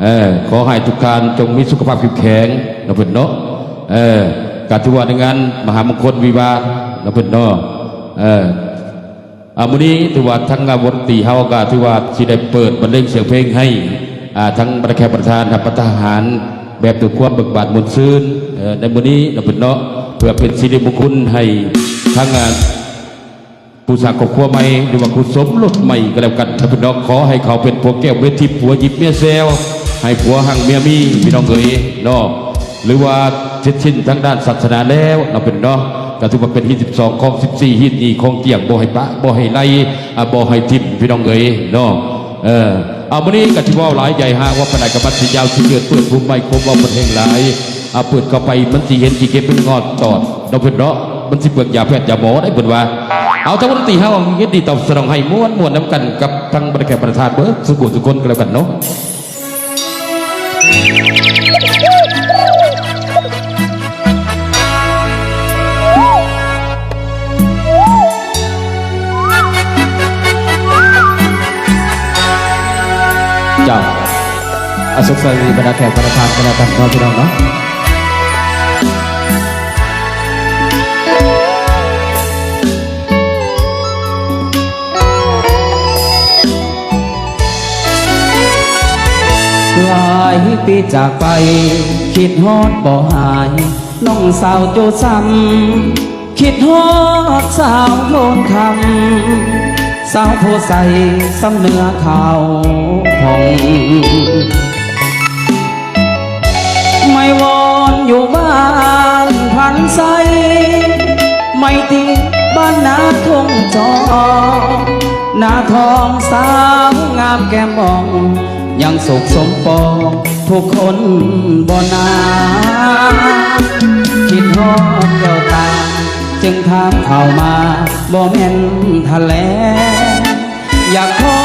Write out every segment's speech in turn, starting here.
ເອີ ຂໍໃຫ້ທຸກທ່ານຈົ່ງມີສຸຂະພາບເຂັ້ມແຂງເນາະເພິ່ນເນາະ. ເອີ ກະຖືວ່າໃນງານມະຫາມົງຄົນວິວາເນາະເພິ່ນເນາະ. ເອີ ອາ ມື້ນີ້ຖືວ່າທາງ ອາ ວົງດົນຕີເຮົາກະຖືວ່າຊິໄດ້ເປີດບັນເລງສຽງເພງໃຫ້ ອາ ທາງບັນດາແຂກປະທານຮັບປະທານອາຫານແບບດ້ວຍຄວາມເບີກບານມ່ວນຊື່ນ ເອີ ໃນມື້ນີ້ເນາະເພິ່ນເນາະ ເພື່ອເປັນສິລິມົງຄຸນໃຫ້ທາງ ອາ ຜູ້ສ້າງຄອບຄົວໃໝ່ ຫຼືວ່າຄູ່ສົມລົດໃໝ່ກໍແລ້ວກັນເນາະພີ່ນ້ອງ. ຂໍໃຫ້ເຂົາເປັນຜົວແກ້ວເມຍທິບ ຜົວຫຍິບເມຍແຊວ ໃຫ້ຜົວຮັ່ງເມຍມີ ພີ່ນ້ອງເອີຍເນາະ. ຫຼືວ່າເສັດສິ້ນທາງດ້ານສາສະໜາແລ້ວເນາະພີ່ນ້ອງເນາະ ກໍຖືວ່າເປັນຮີດສິບສອງ ຄອງສິບສີ່ ຮີດນີ້ ຄອງກ້ຽງ ບໍ່ໃຫ້ປະ ບໍ່ໃຫ້ໄລ່ ອາ ບໍ່ໃຫ້ຖິ້ມ ພີ່ນ້ອງເອີຍເນາະ. ເອີ ເອົາ ມື້ນີ້ກໍຊິເວົ້າຫຼາຍໃຫຍ່ຫາກວ່າປານໃດ ກໍມັນຊິຍາວຊິເກີດ ເປີດພູມໃໝ່ ຄວາມເວົ້າມັນແຮ່ງຫຼາຍ ອາ ເປີດເຂົ້າໄປມັນຊິເຫັນຊິເກັບເປັນງອດຕອດເນາະເພິ່ນເນາະ ມັນຊິເປືອງຢາແພດຢາໝໍໄດ໋ເພິ່ນວ່າ. ເອົາ ທາງວົງດົນຕີເຮົາຍິນດີຕອບສະໜອງໃຫ້ມ່ວນໆນຳກັນກັບທາງບັນດາແຂກປະທານເບິດສູ່ຜູ້ສູ່ຄົນກໍແລ້ວກັນເນາະ. ເຈົ້າ ອາ ສຸກສະບາຍດີບັນດາແຂກປະທານກັນແລ້ວກັນເນາະ ພີ່ນ້ອງເນາະ. ຫຼາຍປີຈາກໄປ ຄິດຮອດບໍ່ຫາຍ ນ້ອງສາວໂຈຊ້ຳ ຄິດຮອດສາວໂພນຄຳ ສາວໂພໄຊ ຊ້ຳເນື້ອຂາວຜ່ອງ ໄມ້ວອນຢູ່ບ້ານພັນໄຊ ໄມ້ຕິບ້ານນາທົ່ງຈອກ ໜ້າທອງສາວງາມແກ້ມອ່ອງ ຍັງສຸກສົມປອງທຸກຄົນບໍ່ນາ ຄິດຮອດແກ້ວຕາ ຈຶ່ງຖາມຂ່າວມາ ບໍ່ແມ່ນຖະແຫຼງ ຢາກຂໍ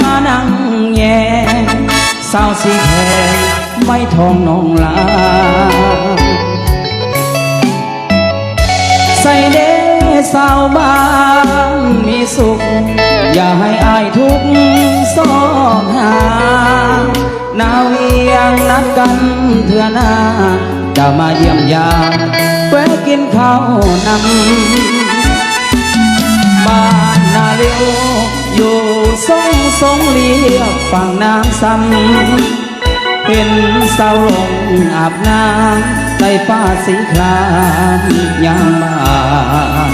ມານັ່ງແຍງ ສາວສີແພງ ໄມ້ທອງນ້ອງລາ. ໃສເດສາວບ້ານມີສຸກ ຢ່າໃຫ້ອ້າຍທຸກຊອກຫາ ນາວຽງນັດກັນເທື່ອໜ້າ ຈະມາຢ້ຽມຢາມ ແວະກິນເຂົ້ານຳ ບ້ານນາລິວ ຢູ່ຊົງ ຊົງລຽບຝັ່ງນ້ຳຊຳ ເຫັນສາວຫຼົງອາບນ້ຳ ໃຕ້ຟ້າສີຄລາມຍາມບ່າຍ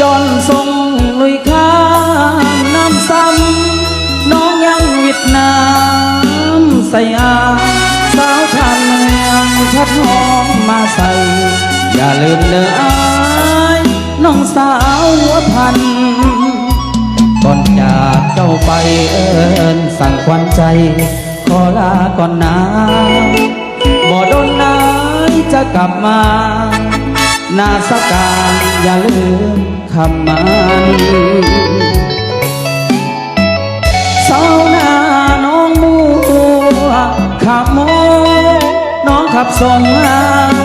ຈອນຊົງລຸຍຂ້າມນ້ຳຊຳ ນ້ອງຍັງວິດນ້ຳໃສ່ອາຍ ສາວທ່ານເມືອງພັດຮ້ອງມາໃສ່ ຢ່າລືມເດີອ້າຍ ນ້ອງສາວຫົວພັນ ກ່ອນຈາກເຈົ້າໄປເອີ້ນສັ່ງຂວັນໃຈ ຂໍລາກ່ອນນາ ບໍ່ດົນນາຍຈະກັບມາ ໜ້າສະການຢ່າລືມຄຳໝັ້ນ ຊາວນາໜອງບົວ ຂາມໂມ ນ້ອງຂັບສົ່ງອ້າ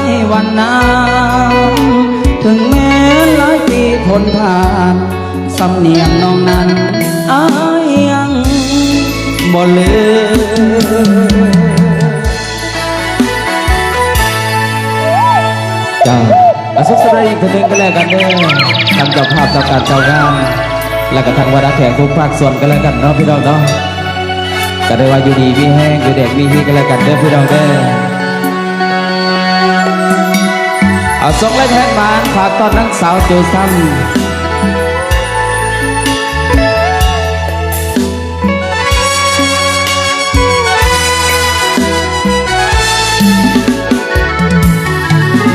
ຍວັນນາ ເຖິງແມ່ນຫຼາຍປີພົ້ນຜ່ານ ສຳນຽງນ້ອງນັ້ນອ້າຍຍັງບໍ່ລືມ. ເຈົ້າ ອາ ສຸກສະບາຍອີກເທື່ອໜຶ່ງກັນແລ້ວກັນເດີ ທັງເຈົ້າພາບ ເຈົ້າການ ເຈົ້າງານ ແລະກະທັງບັນດາແຂກທຸກພາກສ່ວນກັນແລ້ວກັນເນາະ ພີ່ນ້ອງເນາະ ກະໄດ້ວ່າຢູ່ດີມີແຮງ ຢູ່ແດງມີຮີກັນແລ້ວກັນເດີ ພີ່ນ້ອງເດີ. ເອົາ ສົ່ງແລະແທນມາ ຝາກຕ້ອນນາງສາວໂຈຊ້ຳ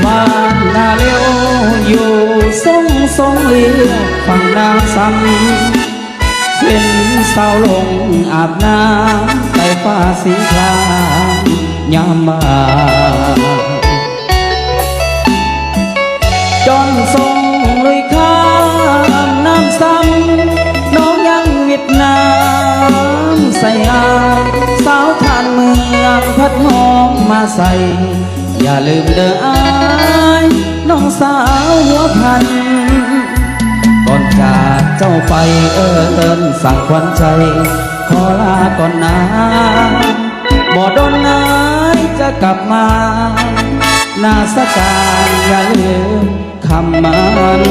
ບ້ານນາເລວ ຢູ່ຊົງ ຊົງລຽບຝັ່ງນ້ຳຊຳ ເຫັນສາວຫຼົງອາບນ້ຳ ໃຕ້ຟ້າສີຄລາມຍາມບ່າຍ ຈອນຊົງລຸຍຂ້າມນ້ຳຊຳ ນ້ອງຍັງວິດນ້ຳໃສ່ອາຍ ສາວທ່ານເມືອງພັດຮ້ອງມາໃສ່ ຢ່າລືມເດີອ້າຍ ນ້ອງສາວຫົວພັນ ກ່ອນຈາກເຈົ້າໄປເອີ້ນສັ່ງຂວັນໃຈ ຂໍລາກ່ອນນາ ບໍ່ດົນນາຍຈະກັບມາ ນາສະການຢ່າລືມຄຳໝັ້ນ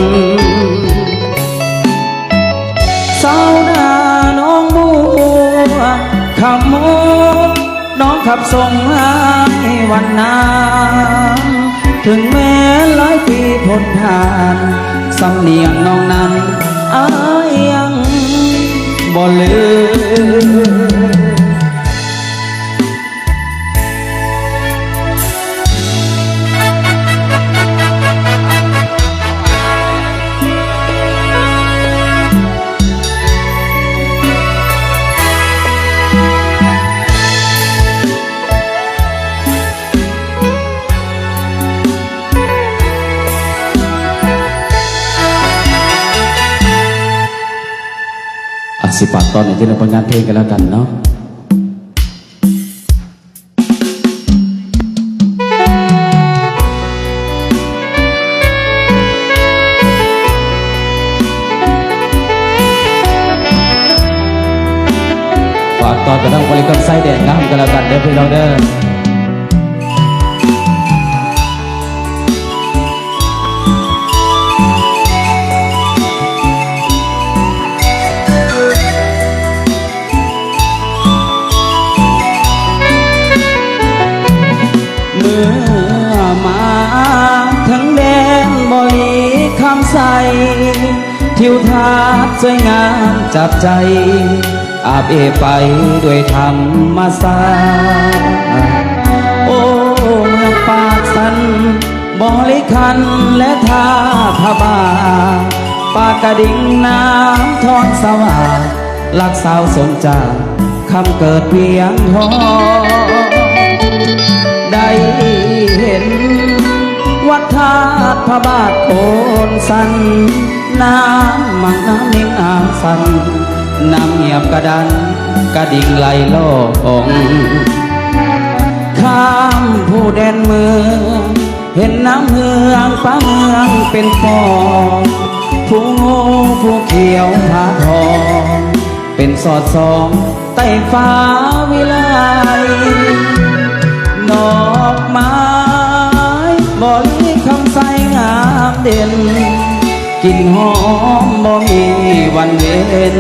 ຊາວນາໜອງບົວ ຄຳໂມ ນ້ອງຂັບສົ່ງອ້າຍວັນນາ ເຖິງແມ່ນຫຼາຍປີພົ້ນຜ່ານ ສຳນຽງນ້ອງນັ້ນອ້າຍຍັງບໍ່ລືມ. ອາ ຊິຝາກຕ້ອນໃຫ້ເຈົ້າໜ້າທີ່ຜົນງານເພງກັນແລ້ວກັນເນາະ. ຝາກຕ້ອນໄປທາງບໍລິຄຳໄຊແດນງາມກັນແລ້ວກັນເດີພີ່ນ້ອງເດີ. ເມື່ອມາເຖິງແດນບໍລິຄຳໄຊ ທິວທັດສວຍງາມຈັບໃຈ ອາບເອບໄປດ້ວຍທຳມະຊາດ ໂອ້ ເມືອງປາກຊັນ ບໍລິຄັນ ແລະ ທ່າພະບາດ ປາກກະດິງ ນ້ຳທອນ ສະຫວາດ ລັກສາວສົມຈາດ ຄຳເກີດວຽງທອງ ໄດ້ເຫັນວັດທາດພະບາດໂພນຊັນ ນ້ຳໝາກນ້ຳນິງອາມຊັນ ນ້ຳງຽບກະດັນ ກະດິງໄຫຼຫຼອງ ຂ້າມພູແດນເມືອງ ເຫັນນ້ຳເຮືອງປາເມືອງເປັນຟອງ ພູງູພູຂຽວຜາທອງ ເປັນສອດສ່ອງໃຕ້ຟ້າວິໄລ ດອກໄມ້ບໍລິຄຳໄຊງາມເດັ່ນ ກິ່ນຫອມບໍ່ມີວັນເວັນ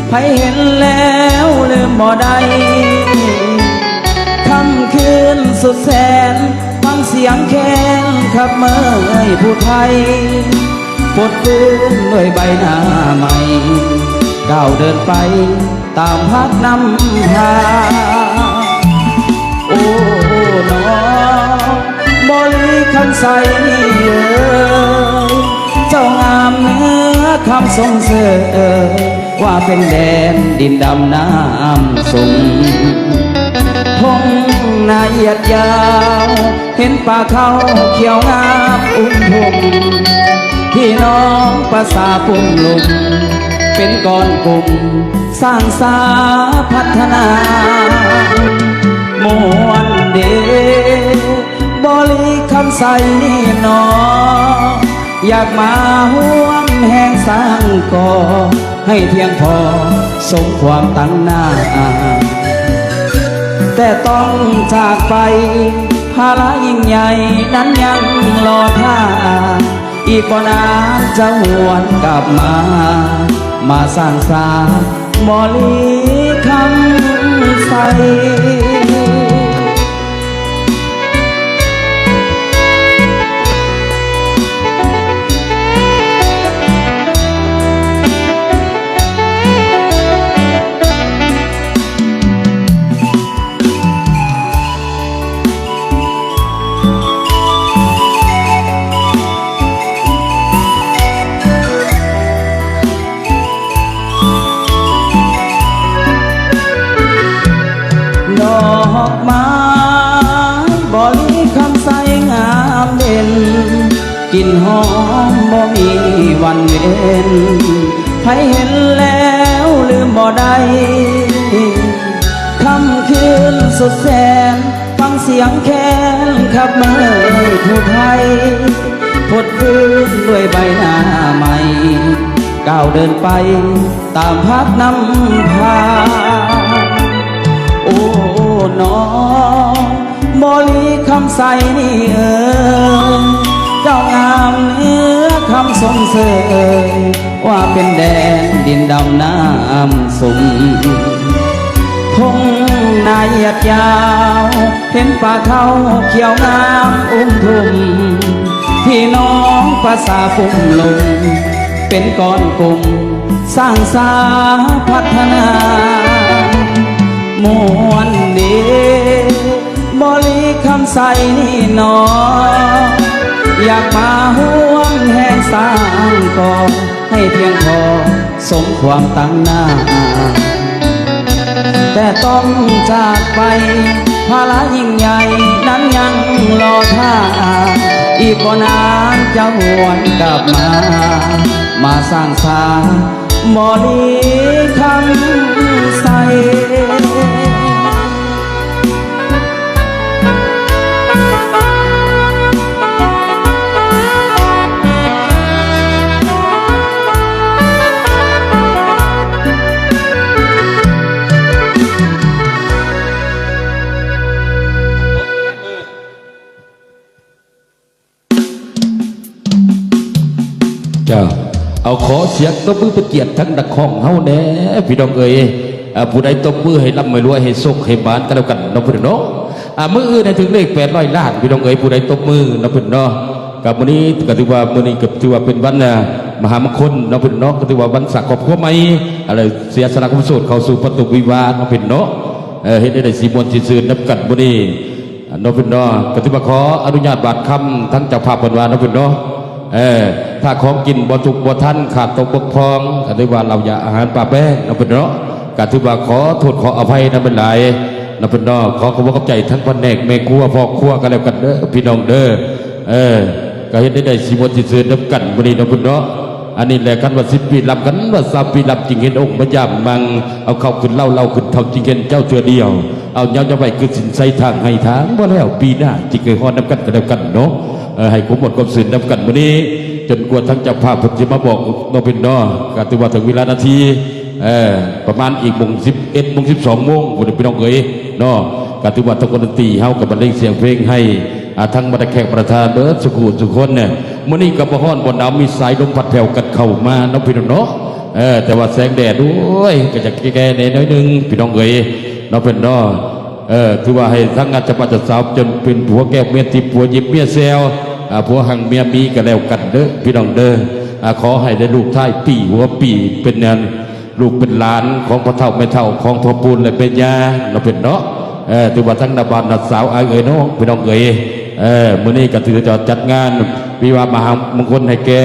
ໃຜເຫັນແລ້ວລືມບໍ່ໄດ້ ຄ່ຳຄືນສຸດແສນ ຟັງສຽງແຄນຂັບເມີຍຜູ້ໄທ ປົດຟື້ນດ້ວຍໃບໜ້າໃໝ່ ກ້າວເດີນໄປຕາມພັກນຳພາ. ໂອ້ ນ້ອງບໍລິຄຳໄຊເອີຍ ເຈົ້າງາມເໜືອຄຳຊົມເຊີຍ ວ່າເປັນແດນດິນດຳນ້ຳຊຸ່ມ ທົ່ງນາອຽດຍາວ ເຫັນປ່າເຂົ້າຂຽວງາມອຸ້ມທຸ່ມ ພີ່ນ້ອງປະສາກຸ່ມລຸມ ເປັນກ້ອນກຸ່ມສ້າງສາພັດທະນາ ມ່ວນເດ ບໍລິຄຳໄຊນ້ອງ ຢາກມາຮ່ວມແຮງສ້າງກໍ່ ໃຫ້ພຽງພໍສົມຄວາມຕັ້ງໜ້າ ແຕ່ຕ້ອງຈາກໄປ ພາລະຍິ່ງໃຫຍ່ນັ້ນຍັງລໍຖ້າ ອີກບໍ່ນານຈະຫວນກັບມາ ມາສ້າງສາບໍລິຄຳໄຊ. ດອກໄມ້ບໍລິຄຳໄຊງາມເດັ່ນ ກິ່ນຫອມບໍ່ມີວັນເວັນ ໃຜເຫັນແລ້ວລືມບໍ່ໄດ້ ຄ່ຳຄືນສຸດແສນ ຟັງສຽງແຄນຂັບເມີຍຜູ້ໄທ ພົດຟື້ນດ້ວຍໃບໜ້າໃໝ່ ກ້າວເດີນໄປຕາມພັກນຳພາ. ນ້ອງ ບໍລີຄຳໃສນີ້ເອີຍ ເຈົ້າງາມເໜືອຄຳຊົມເຊີຍ ວ່າເປັນແດນດິນດຳນ້ຳຊຸ່ມ ທົ່ງນາຫຽດຍາວ ເຫັນປ່າເທົາຂຽວງາມອຸ້ມທຸ່ມ ພີ່ນ້ອງປະຊາກຸ່ມລຸມ ເປັນກ້ອນກຸ່ມ ສ້າງສາພັດທະນາ ມ່ວນດີ ບໍລີຄຳໃສນີ້ໜໍ ຢາກມາຮ່ວມແຮງສ້າງກໍ່ ໃຫ້ພຽງພໍສົມຄວາມຕັ້ງໜ້າ ແຕ່ຕ້ອງຈາກໄປ ພາລະຍິ່ງໃຫຍ່ນັ້ນຍັງລໍຖ້າ ອີກບໍ່ນານຈະຫວນກັບມາ ມາສ້າງສາ ບໍລີຄຳໃສ. ເຈົ້າ ເອົາ ຂໍສຽງຕົບມືເປັນກຽດທັງນັກຮ້ອງເຮົາແດ່ ພີ່ນ້ອງເອີຍ. ອາ ຜູ້ໃດຕົບມືໃຫ້ລ່ຳໃຫ້ລວຍ ໃຫ້ໂຊກໃຫ້ໝານກັນແລ້ວກັນເນາະ ພີ່ນ້ອງເນາະ. ອາ ມື້ອື່ນໃຫ້ຖືກເລກແປດຮ້ອຍລ້ານ ພີ່ນ້ອງເອີຍ ຜູ້ໃດຕົບມືເນາະ ພີ່ນ້ອງເນາະ. ກໍມື້ນີ້ກໍຖືວ່າ ມື້ນີ້ກໍຖືວ່າເປັນວັນ ອາ ມະຫາມົງຄົນເນາະ ພີ່ນ້ອງເນາະ. ກໍຖືວ່າວັນສ້າງຄອບຄົວໃໝ່ ອາ ແລະ ເສຍສະຫຼະຄວາມໂສດເຂົ້າສູ່ປະຕູວິວາເນາະ ພີ່ນ້ອງເນາະ. ເອີ ເຮັດໃຫ້ໄດ້ສີມ່ວນສີຊື່ນນຳກັນມື້ນີ້ ເນາະ ພີ່ນ້ອງເນາະ. ກໍຖືວ່າຂໍອະນຸຍາດບາດຄຳທາງເຈົ້າພາບເພິ່ນວ່າເນາະ ພີ່ນ້ອງເນາະ. ເອີ ຖ້າຂອງກິນບໍ່ທຸກບໍ່ທັນ ຂາດຕົກບົກຜ່ອງ ກໍຖືວ່າເຫຼົ້າຢາອາຫານປາແປ້ງເນາະ ພີ່ນ້ອງເນາະ. ກໍຖືວ່າຂໍໂທດຂໍອະໄພນຳຫຼາຍໆເນາະ ພີ່ນ້ອງເນາະ. ຂໍຂອບໃຈທັງພະແນກແມ່ຄົວພໍ່ຄົວກັນແລ້ວກັນເດີ ພີ່ນ້ອງເດີ. ເອີ ກໍເຮັດໃຫ້ໄດ້ສີມ່ວນສີຊື່ນນຳກັນມື້ນີ້ເນາະ ພີ່ນ້ອງເນາະ. ອັນນີ້ແຫຼະ ຄັນວ່າສິບປີລຳ ຄັນວ່າຊາວປີລຳ ຈຶ່ງເຫັນອົງມາຢາມມັ່ງ ເອົາເຂົ້າຂຶ້ນເລົ້າ ເລົ້າຂຶ້ນເທົ່າ ຈຶ່ງເຫັນເຈົ້າເທື່ອດຽວ ເອົາຍາວໆໄວ້ຄືສິນໄຊທາງໃຫ້ທາງ ບໍ່ແລ້ວປີໜ້າ ຈິກເຄີຍຮອດນຳກັນກໍແລ້ວກັນເນາະ. ເອີ ໃຫ້ຄວາມມ່ວນຄວາມຊື່ນນຳກັນມື້ນີ້ ຈົນກວ່າທາງເຈົ້າພາບເພິ່ນຊິມາບອກເນາະ ພີ່ນ້ອງເນາະ. ກໍຖືວ່າເຖິງເວລານາທີ ເອີ ປະມານອີກໂມງ ສິບເອັດໂມງ ສິບສອງໂມງພຸ້ນ ພີ່ນ້ອງເອີຍເນາະ. ກໍຖືວ່າທັງວົງດົນຕີເຮົາກໍບັນເລງສຽງເພງໃຫ້ ອາ ທັງບັນດາແຂກປະທານເບິດສູ່ຜູ້ສູ່ຄົນ. ມື້ນີ້ກໍບໍ່ຮ້ອນບໍ່ໜາວ ມີສາຍລົມພັດແຜ່ວກັນເຂົ້າມາເນາະ ພີ່ນ້ອງເນາະ. ເອີ ແຕ່ວ່າແສງແດດ ໂອ້ຍ ກໍຢາກແກ່ແດ່ໜ້ອຍໜຶ່ງ ພີ່ນ້ອງເອີຍເນາະ ເພິ່ນເນາະ. ເອີ ຖືວ່າໃຫ້ທັງອາດເຈົ້າບ່າວເຈົ້າສາວ ຈົນເປັນຜົວແກ້ວເມຍທິບ ຜົວຍິບເມຍແຊວ ອາ ຜົວຮັ່ງເມຍມີກໍແລ້ວກັນເດີ ພີ່ນ້ອງເດີ. ອາ ຂໍໃຫ້ໄດ້ລູກທ້າຍປີຫົວປີ ເປັນອັນ ລູກເປັນຫຼານຂອງພໍ່ເຖົ້າແມ່ເຖົ້າ ຂອງພໍ່ປູ່ແລະແມ່ຍ່າເນາະ ເພິ່ນເນາະ. ເອີ ຖືວ່າທັງນ້າບ່າວນ້າສາວ ອ້າຍເອີຍນ້ອງ ພີ່ນ້ອງເອີຍ ເອີ ມື້ນີ້ກໍຖືຈະຈັດງານວິວາມະຫາມົງຄົນໃຫ້ແກ່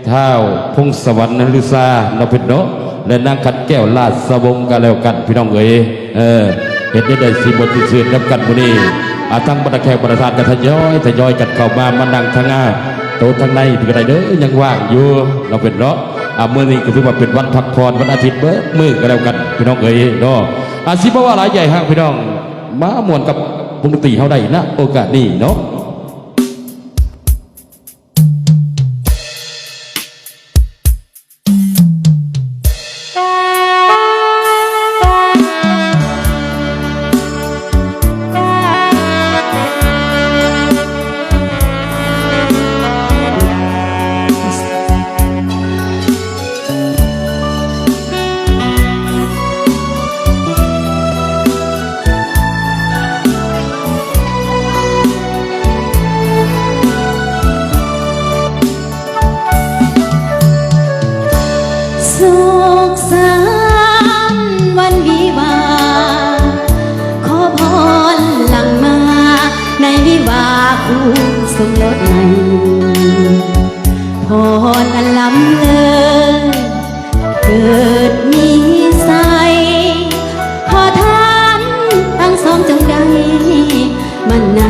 ທ້າວພົງສະຫວັນນະລືຊາເນາະ ເພິ່ນເນາະ ແລະ ນາງຂັນແກ້ວລາຊະວົງກໍແລ້ວກັນ ພີ່ນ້ອງເອີຍ. ເອີ ເຮັດໃຫ້ໄດ້ສີມ່ວນສີຊື່ນນຳກັນມື້ນີ້. ອາ ທັງບັນດາແຂກບັນດາທ່ານກໍທະຍອຍ ທະຍອຍກັນເຂົ້າມາ ມານັ່ງທາງ ອາ ໂຕະທາງໃນກໍໄດ້ເດີ ຍັງວ່າງຢູ່ເນາະ ເພິ່ນເນາະ. ອາ ມື້ນີ້ກໍຖືວ່າເປັນວັນພັກຜ່ອນ ວັນອາທິດເບິດມື້ກໍແລ້ວກັນ ພີ່ນ້ອງເອີຍເນາະ. ອາ ຊິບໍ່ວ່າຫຼາຍໃຫຍ່ຫາກ ພີ່ນ້ອງ ມາມ່ວນກັບວົງດົນຕີເຮົາໄດ້ນະໂອກາດນີ້ເນາະ. ສຸກສັນວັນວິວາ ຂໍພອນຫຼັ່ງມາ ໃນວິວາຄູ່ສົມລົດໃໝ່ ພອນອັນລ້ຳເລີດ ເກີດມີໄຊ ຂໍທ່ານທັງສອງຈົ່ງໄດ້ໝັ້ນໃນ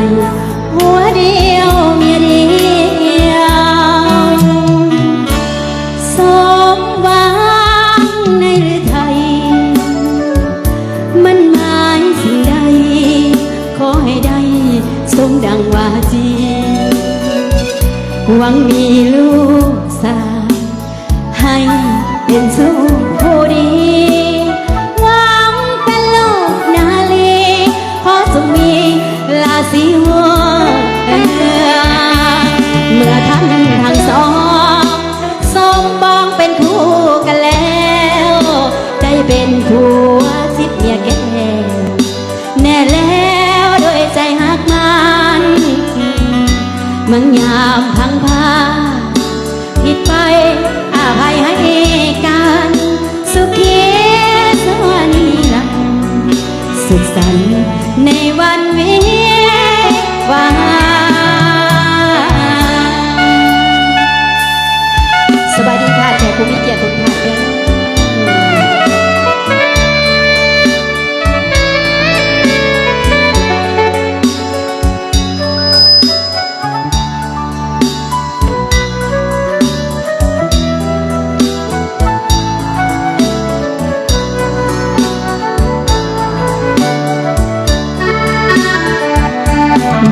ຜົວດຽວເມຍດຽວ ສົມຫວັງໃນລືໄທ ໝັ້ນໝາຍສິ່ງໃດ ຂໍໃຫ້ໄດ້ສົມດັ່ງວາຈີ ຫວັງມີລູກຊາຍ ໃຫ້ເປັນສຸຂຜູ້ດີ ຫວັງເປັນລູກນາລີ ຂໍ ຜົວສິດເມຍແກ່ ແນ່ແລ້ວດ້ວຍໃຈຮັກໝັ້ນ ເມື່ອຍາມພັງພາຜິດໄປ ອະໄພໃຫ້ກັນ ສຸຂີຊົ່ວນິລັນ ສຸກສັນໃນວັນວິວາ. ສະບາຍດີທ່ານແຂກຜູ້ມີກຽດທຸກທ່ານເດີ.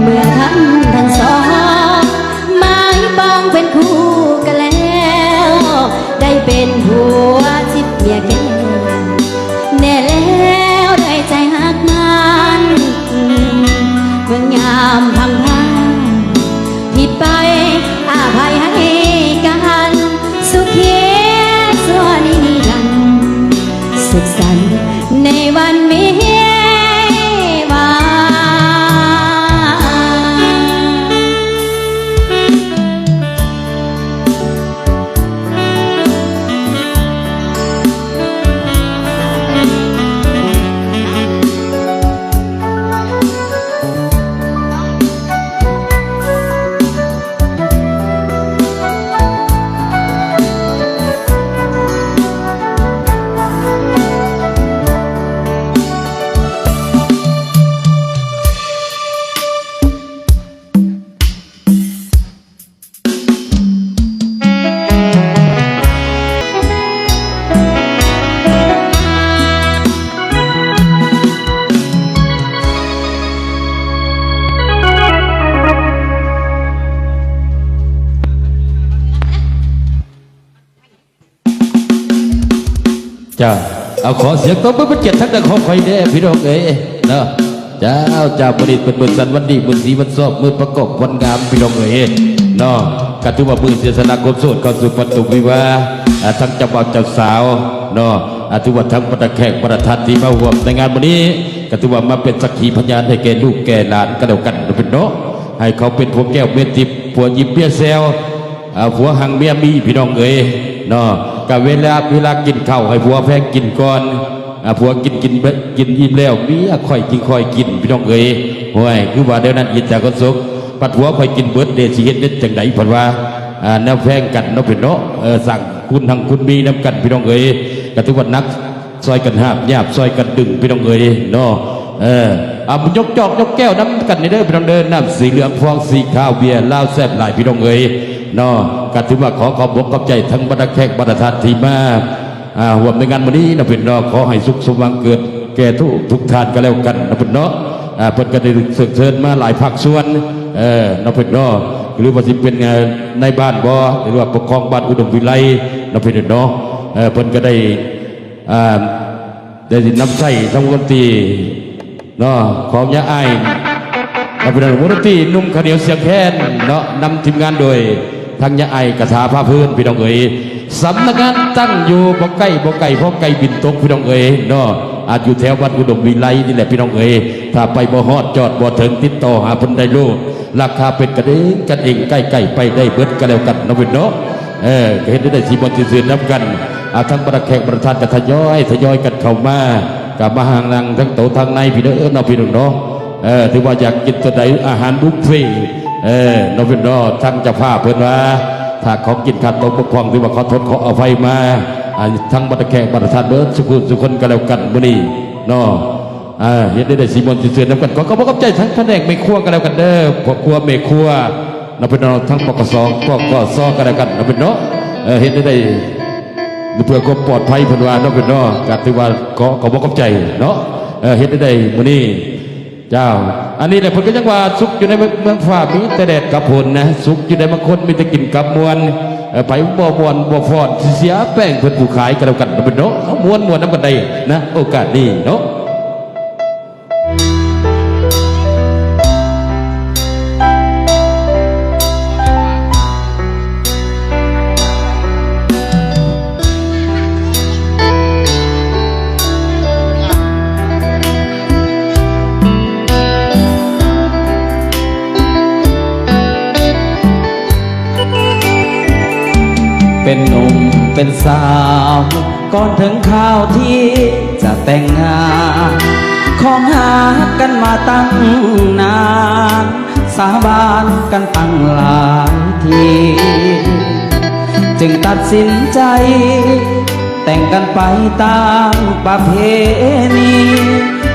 ເມື່ອທ່ານທັງສອງ ໝາຍປອງເປັນຄູ່ກັນແລ້ວ ໄດ້ເປັນຜົວສິດເມຍແກ່ ແນ່ແລ້ວດ້ວຍໃຈຮັກໝັ້ນ ເມື່ອຍາມພັງພາຜິດໄປ ອະໄພໃຫ້ກັນ ສຸຂີຊົ່ວນິລັນ ສຸກສັນໃນວັນວິວາ. ເຈົ້າ ເອົາ ຂໍສຽງຕົບມືເປັນກຽດທາງດ້ານຂອງຂ້ອຍແດ່ພີ່ນ້ອງເອີຍເນາະ. ເຈົ້າ ເຈົ້າ ມື້ນີ້ເປັນມື້ສັນວັນດີ ມື້ສີວັນຊອບ ມື້ປະກອບວັນງາມພີ່ນ້ອງເອີຍເນາະ. ກະຖືວ່າມື້ເສຍສະຫຼະຄົບໂສດເຂົ້າສູ່ປະຕູວິວາ ອາ ທັງເຈົ້າບ່າວເຈົ້າສາວເນາະ. ອາ ຖືວ່າທັງບັນດາແຂກບັນດາທ່ານທີ່ມາຮ່ວມໃນງານມື້ນີ້ ກະຖືວ່າມາເປັນສັກຂີພະຍານໃຫ້ແກ່ລູກແກ່ຫຼານກໍແລ້ວກັນເນາະ ເພິ່ນເນາະ ໃຫ້ເຂົາເປັນຜົວແກ້ວເມຍຕິບ ຜົວຍິ້ມເມຍແຊວ ອາ ຜົວຮັ່ງເມຍມີພີ່ນ້ອງເອີຍເນາະ. ກະເວລາ ເວລາກິນເຂົ້າໃຫ້ຜົວແພງກິນກ່ອນ ອາ ຜົວກິນ ກິນ ກິນອີ່ມແລ້ວ ເມຍຄ່ອຍຈຶ່ງຄ່ອຍກິນພີ່ນ້ອງເອີຍ. ໂອ້ຍ ຄືວ່າແນວນັ້ນ ອີ່ຕາກໍສົກ ພັດຜົວຂ້ອຍກິນເບິດເດ ຊິເຮັດ ເຮັດຈັ່ງໃດ ເພິ່ນວ່າ ອາ ແນວແພງກັນເນາະ ເພິ່ນເນາະ ເອີ ສ້າງຄຸນຮັ່ງຄຸນມີນຳກັນພີ່ນ້ອງເອີຍ. ກະຖືວ່າໜັກ ຊ່ອຍກັນຫາບຫຍາບ ຊ່ອຍກັນດຶງພີ່ນ້ອງເອີຍເນາະ. ເອີ ເອົາ ຍົກຈອກຍົກແກ້ວນຳກັນນີ້ເດີພີ່ນ້ອງເດີ ນ້ຳສີເຫຼືອງຟອງສີຂາວ ເບຍລາວແຊບຫຼາຍພີ່ນ້ອງເອີຍເນາະ. ກະຖືວ່າຂໍຂອບອົກຂອບໃຈທັງບັນດາແຂກບັນດາທ່ານທີ່ມາ ອາ ຮ່ວມໃນງານມື້ນີ້ເນາະ ເພິ່ນເນາະ. ຂໍໃຫ້ສຸກສົມຫວັງເກີດແກ່ທຸກ ທຸກທ່ານກໍແລ້ວກັນເນາະ ເພິ່ນເນາະ. ອາ ເພິ່ນກໍໄດ້ເຊີນມາຫຼາຍພາກສ່ວນ ເອີ ເນາະ ເພິ່ນເນາະ ຫຼືວ່າຊິເປັນ ເອີ ນາຍບ້ານບໍ ຫຼືວ່າປົກຄອງບ້ານອຸດົມວິໄລເນາະ ເພິ່ນເນາະ. ເອີ ເພິ່ນກໍໄດ້ ອ່າ ໄດ້ນຳໃຊ້ທັງວົງດົນຕີເນາະ ຂອງຍາອ້າຍ ແລະ ເປັນວົງດົນຕີໜຸ່ມຂະໜຽວສຽງແຄນເນາະ ນຳທີມງານໂດຍທັງຍາອ້າຍກະຖາພາເພີນ ພີ່ນ້ອງເອີຍ. ສຳນັກງານຕັ້ງຢູ່ບໍ່ໃກ້ ບໍ່ໄກ ພໍໄກບິນຕົກ ພີ່ນ້ອງເອີຍເນາະ ອາ ຢູ່ແຖວວັດອຸດົມວິໄລນີ້ແຫຼະ ພີ່ນ້ອງເອີຍ. ຖ້າໄປບໍ່ຮອດ ຈອດບໍ່ເຖິງ ຕິດຕໍ່ຫາເພິ່ນໄດ້ໂລດ. ລາຄາເປັນກັນເອງ ກັນເອງ ໃກ້ໆ ໄປໄດ້ເບິດກໍແລ້ວກັນເນາະ ເພິ່ນເນາະ. ເອີ ກໍເຮັດໄດ້ໄດ້ສີມ່ວນຊື່ນນຳກັນ. ອາ ທັງບັນດາແຂກບັນດາທ່ານກໍທະຍອຍ ທະຍອຍກັນເຂົ້າມາ ກໍມາຫານັ່ງທັງໂຕະທາງໃນພີ້ເດີເນາະ ພີ່ນ້ອງເນາະ. ເອີ ຖືວ່າຢາກກິນຕົວໃດ ອາຫານບຸບເຟ ເອີ ເນາະ ພີ່ນ້ອງເນາະ. ທາງເຈົ້າພາບເພິ່ນວ່າ ຖ້າຂອງກິນຂາດຕົກບົກຜ່ອງ ຖືວ່າຂໍໂທດຂໍອະໄພມາ ອາ ທັງບັນດາແຂກບັນດາທ່ານເບິດສູ່ຜູ້ສູ່ຄົນກໍແລ້ວກັນມື້ນີ້ເນາະ. ເຮັດໄດ້ໄດ້ສີມ່ວນຊື່ນນຳກັນ. ຂໍຂອບອົກຂອບໃຈທັງພະແນກແມ່ຄົວກໍແລ້ວກັນເດີ ພໍ່ຄົວແມ່ຄົວເນາະ ພີ່ນ້ອງ ທັງ ປກສ ປກສ ກໍແລ້ວກັນເນາະ ພີ່ນ້ອງເນາະ. ເຮັດໄດ້ໄດ້ເພື່ອຄວາມປອດໄພເພິ່ນວ່າເນາະ ພີ່ນ້ອງເນາະ. ກໍຖືວ່າຂໍຂອບອົກຂອບໃຈເນາະ ເຮັດໄດ້ໄດ້ມື້ນີ້. ເຈົ້າ ອັນນີ້ແຫຼະ ເພິ່ນກໍຍັງວ່າ ສຸກຢູ່ໃນເມືອງ ເມືອງຟ້າມີແຕ່ແດດກັບຝົນນະ ສຸກຢູ່ໃນເມືອງຄົນມີແຕ່ກິນກັບມ່ວນ. ເອີ ໃຜບໍ່ມ່ວນບໍ່ຟ້ອນ ຊິເສຍແປ້ງເພິ່ນຜູ້ຂາຍກໍແລ້ວກັນເນາະ ພີ່ນ້ອງເນາະ. ເອົາ ມ່ວນ ມ່ວນນຳກັນໄດ້ນະ ໂອກາດນີ້ເນາະ. ເປັນສາວກ່ອນເຖິງຄາວທີ່ຈະແຕ່ງງານ ຂອງຮັກກັນມາຕັ້ງນານ ສາບານກັນຕັ້ງຫຼາຍທີ ຈຶ່ງຕັດສິນໃຈ ແຕ່ງກັນໄປຕາມປະເພນີ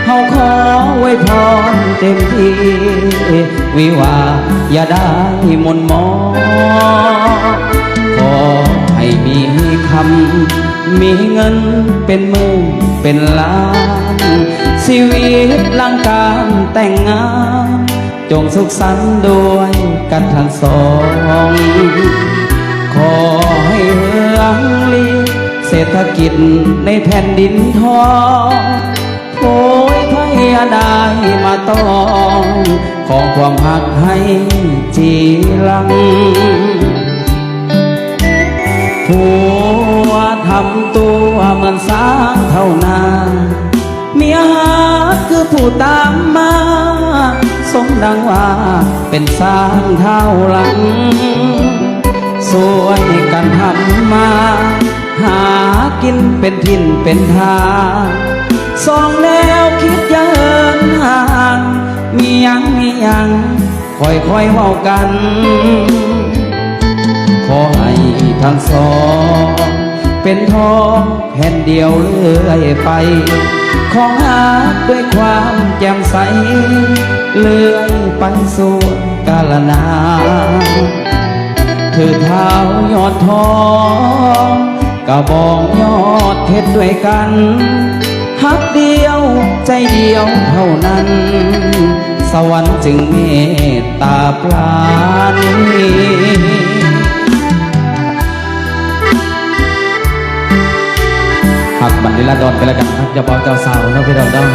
ເຮົາຂໍອວຍພອນເຕັມທີ່ ວິວາຢ່າໄດ້ໝົ່ນໝອງ ຂໍໃຫ້ມີຄຳ ມີເງິນເປັນໝື່ນເປັນລ້ານ ຊີວິດຫຼັງການແຕ່ງງານ ຈົ່ງສຸກສັນດ້ວຍກັນທັງສອງ ຂໍໃຫ້ເຮືອງລີ ເສດຖະກິດໃນແຜ່ນດິນທອງ ໂພຍໄພອັນອ້າຍມາຕ້ອງ ຂອງຄວາມຮັກໃຫ້ຈີລັງ ຜົວທຳຕົວເໝືອນຊ້າງເຖົ້ານາ ເມຍຮັກຄືຜູ້ຕາມມາ ສົມດັ່ງວ່າເປັນຊ້າງເຖົ້າຫຼັງ ຊ່ວຍກັນທຳມາຫາກິນເປັນຖິ່ນເປັນທາງ ສອງແນວຄິດຢ່າເຫີນຫ່າງ ມີຫຍັງມີຫຍັງ ຄ່ອຍໆເວົ້າກັນ ຂໍໃຫ້ທັງສອງເປັນທອງແຜ່ນດຽວເລື້ອຍໄປ ຂອງຮັກດ້ວຍຄວາມແຈ່ມໃສ ເລື້ອຍໄປສູ່ກາລະນານ ຖືເທົ້າຍອດທອງ ກະບອງຍອດເພັດດ້ວຍກັນ ຮັກດຽວໃຈດຽວເທົ່ານັ້ນ ສະຫວັນຈຶ່ງເມດຕາປານີ ຮັກບັນນິລາດອນກັນແລ້ວກັນ ຮັກເຈົ້າບ່າວເຈົ້າສາວເນາະ ພີ່ນ້ອງເນາະ.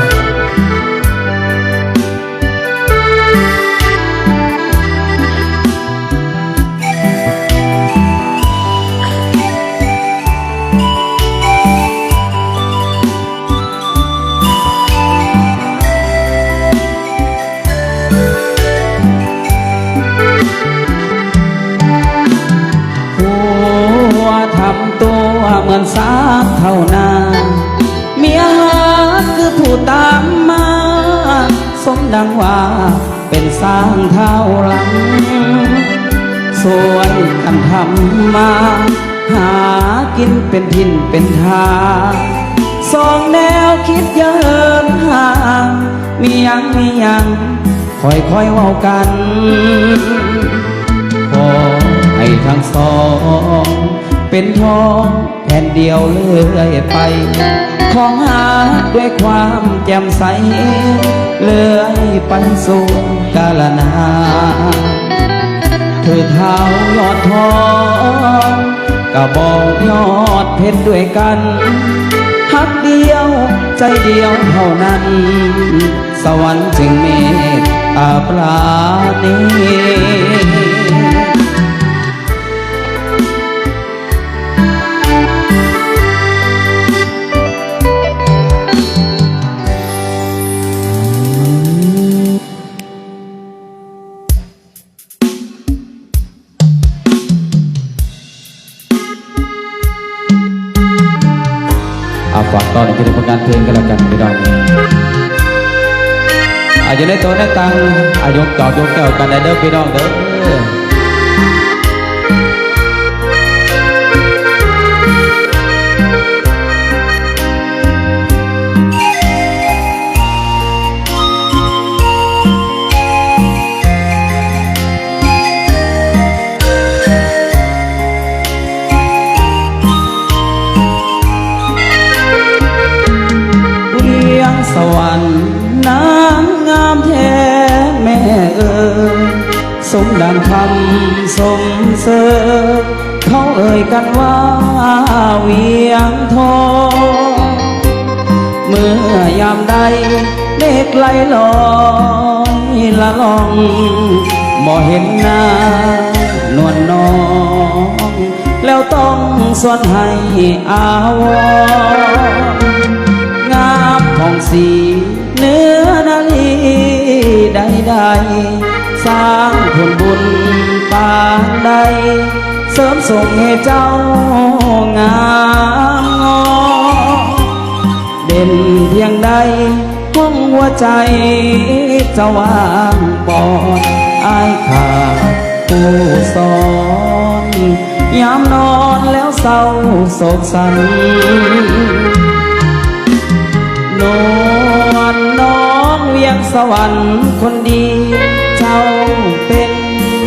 ຜົວທຳຕົວເໝືອນຊ້າງເຖົ້ານາ ເມຍຮັກຄືຜູ້ຕາມມາ ສົມດັ່ງວ່າເປັນຊ້າງເຖົ້າຫຼັງ ຊ່ວຍກັນທຳມາຫາກິນເປັນຖິ່ນເປັນທາງ ສອງແນວຄິດຢ່າເຫີນຫ່າງ ມີຫຍັງມີຫຍັງ ຄ່ອຍໆເວົ້າກັນ ຂໍໃຫ້ທັງສອງເປັນທອງແຜ່ນດຽວເລື້ອຍໄປ ຂອງຮັກດ້ວຍຄວາມແຈ່ມໃສ ເລື້ອຍໄປສູ່ກາລະນານ ຖືເທົ້າຍອດທອງ ກະບອງຍອດເພັດດ້ວຍກັນ ຮັກດຽວໃຈດຽວເທົ່ານັ້ນ ສະຫວັນຈຶ່ງເມດຕາປານີ. ອາ ຝາກຕ້ອນໃຫ້ເປັນຜົນງານເພງກັນແລ້ວກັນ ພີ່ນ້ອງ. ອາ ຢູ່ໃນໂຕະໃນຕັ່ງ ອາ ຍົກຈອກຍົກແກ້ວກັນໄດ້ເດີ ພີ່ນ້ອງເດີ. ວຽງສະຫວັນນາງງາມແທ້ແມ່ເອີຍ ສົມດັ່ງຄຳຊົມເຊີຍ ເຂົາເອີ້ຍກັນວ່າວຽງທອງ ເມື່ອຍາມໃດເມກໄຫຼລອຍລະລ່ອງ ບໍ່ເຫັນໜ້ານວນນ້ອງ ແລ້ວຕ້ອງຊວນໃຫ້ອາວອນ ງາມຜ່ອງສີ ເໜືອນາລີໃດໆ ສ້າງຜົນບຸນປານໃດ ເສີມສົ່ງໃຫ້ເຈົ້າງາມງອມ ເດັ່ນພຽງໃດຂອງຫົວໃຈເຈົ້າວ່າງບອນ ອ້າຍຂ້າຜູ້ສອນ ຍາມນອນແລ້ວເສົ້າໂສກສັນ ນວນນ້องเวียงสะหวันคนดี เจ้าเป็น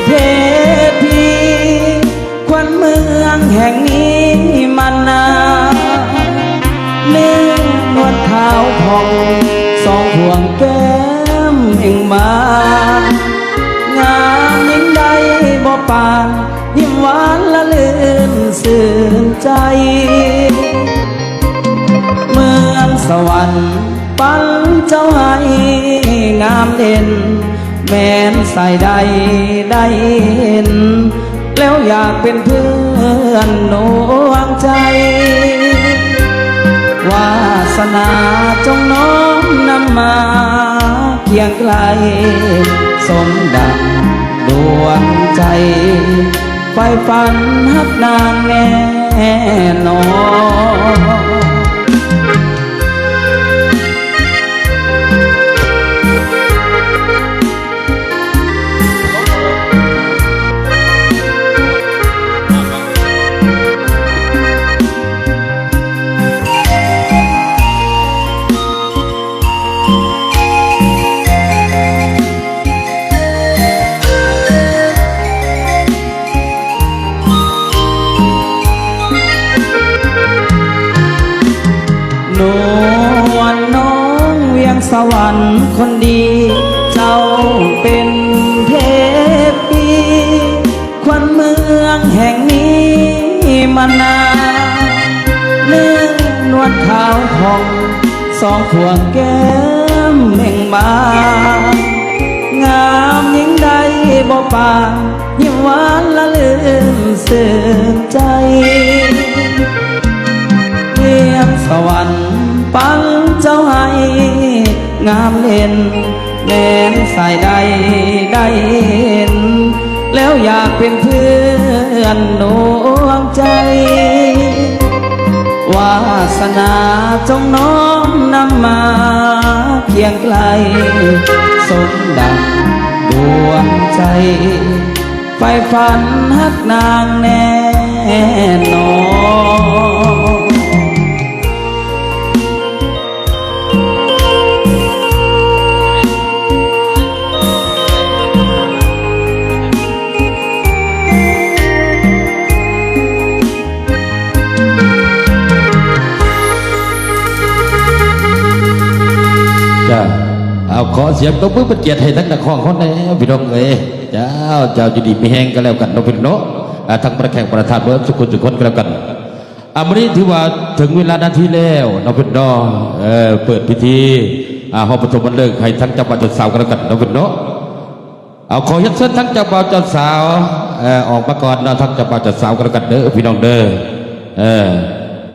เทพี ขวัญเมืองแห่งนี้มานาน นึ่งนวลขาวผ่อง สองพวงแก้มเบ่งบาน งามยิ่งใดบ่ปาน ยิ้มหวานละลื่นซื่นใจ เมืองสวรรค์ปันเจ้าให้งามเด่น แม้นสายใดได้เห็น แล้วอยากเป็นเพื่อนดวงใจ วาสนาจงน้อมนำมาเคียงไกล สมดังดวงใจ ใฝ่ฝันฮักนางแน่นอน นวลน้องเวียงสะหวันคนดี เจ้าเป็นเทพี ขวัญเมืองแห่งนี้มานาน นึ่งนวลขาวผ่อง สองพวงแก้มเบ่งบาน งามยิ่งใดบ่ปาน ยิ้มหวานละลื่นซื่นใจ เวียงสะหวันปันเจ้าให้งามเด่น แม้นสายใดได้เห็น แล้วอยากเป็นเพื่อนดวงใจ วาสนาจงน้อมนำมาเคียงไกล สมดังดวงใจ ใฝ่ฝันฮักนางแน่นอน จ้า เอาขอเสียงตบมือเป็นเกียรติให้ทั้งนักร้องคนแน่พี่น้องเอ้ย เจ้า เจ้าอยู่ดีมีแฮงกันแล้วกันเนาะพี่น้องเนาะ อ่า ทั้งประแข่งประธานเบิร์ดสุขุนสุขคนกันแล้วกัน อ่า มื้อนี้ถือว่าถึงเวลานาทีแล้วเนาะพี่น้อง เอ่อ เปิดพิธี อ่า ฮอดปฐมฤกษ์ให้ทั้งเจ้าบ่าวเจ้าสาวกันแล้วกันเนาะพี่น้อง เอาขอเรียนเชิญทั้งเจ้าบ่าวเจ้าสาว เอ่อ ออกมาก่อนเนาะ ทั้งเจ้าบ่าวเจ้าสาวกันแล้วกันเด้อพี่น้องเด้อ เออ